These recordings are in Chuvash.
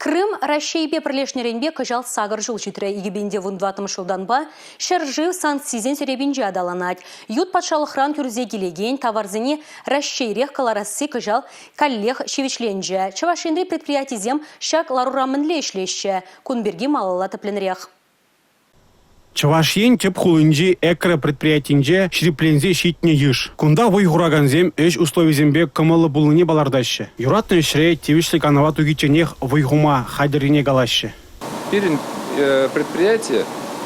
Крым Раҫҫейпе пӗрлешнӗренпе кӑҫал сакӑр ҫул ҫитрӗ. 2014 ҫултанпа ҫӗршыв санкцисен серепинче аталанать. Ют патшалӑхран кӳрсе килекен таварсене Раҫҫейрех кӑларасси кӑҫал каллех ҫивӗчленчӗ. Чӑваш Енри предприятисем ҫак ларура мӗнле ӗҫлеҫҫӗ? Кун пирки малалла тӗплӗнрех. Чӑваш Ен тӗп хулинчи «Экра» предприятинче ҫирӗпленсе ҫитнӗ йыш. Кунта вӑй хуракансем ӗҫ условийӗсемпе кӑмӑллӑ пулнине палӑртаҫҫӗ. Юратнӑ ӗҫре тивӗҫлӗ канӑва тухичченех вӑй хума хатӗррине калаҫҫӗ. Пирӗн предприяти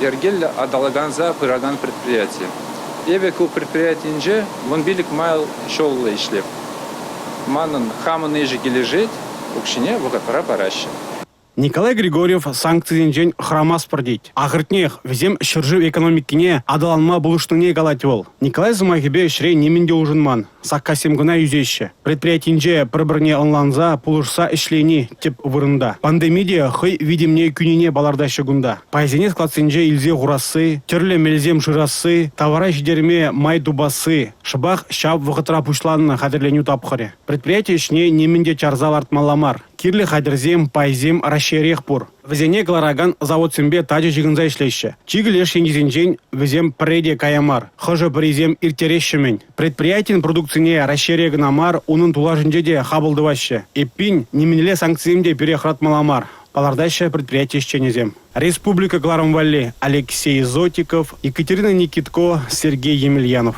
йӗркеллӗ аталанса пыракан предприяти. Эпӗ ку предприятинче 15 майл ҫуллӑ ӗҫлеп. Манӑн хамӑн ӗҫӗ килӗшет, укҫине вӑхӑтра параҫҫӗ. Николай Григорьев санкцисенчен хӑрамастпӑр тет. Ахӑртнех, вӗсем ҫӗршыв экономикине аталанма пулӑшнине калать вӑл. Николай сӑмахӗпе ӗҫре нимӗн те улшӑнман, саккассем кӑна ӳсеҫҫӗ. Предприятинче пӗр-пӗрне ӑнланса, пулӑшса ӗҫлени тӗп вырӑнта. Пандеми те хӑй витӗмне кӳнине палӑртаҫҫӗ кунта. Пайсене складсенче илсе хурасси, тӗрлӗ мелсем шырасси, тавара ҫитерме май тупасси шӑпах ҫав вӑхӑтра пуҫланнӑ хатӗрленӳ тапхӑрӗ. Предприяти ӗҫне нимӗн те чарса лартмалла мар. Кирлӗ хатӗрсем, пайсем Раҫҫейрех пур. Вӗсене кӑларакан заводсемпе тачӑ ҫыхӑнса ӗҫлеҫҫӗ. Чикӗ леш енчисенчен вӗсем пӗрре те кая мар. Хӑшӗ-пӗрисем ирттереҫҫӗ-мӗн. Предприятин продукцине Раҫҫейре кӑна мар, унӑн тулашӗнче те хапӑл тӑваҫҫӗ. Эппин, нимӗнле санкцисем те пире хӑратмалла мар, палӑртаҫҫӗ предприяти ӗҫченӗсем. Республика кӑларӑм валли Алексей Зотиков, Екатерина Никитко, Сергей Емельянов.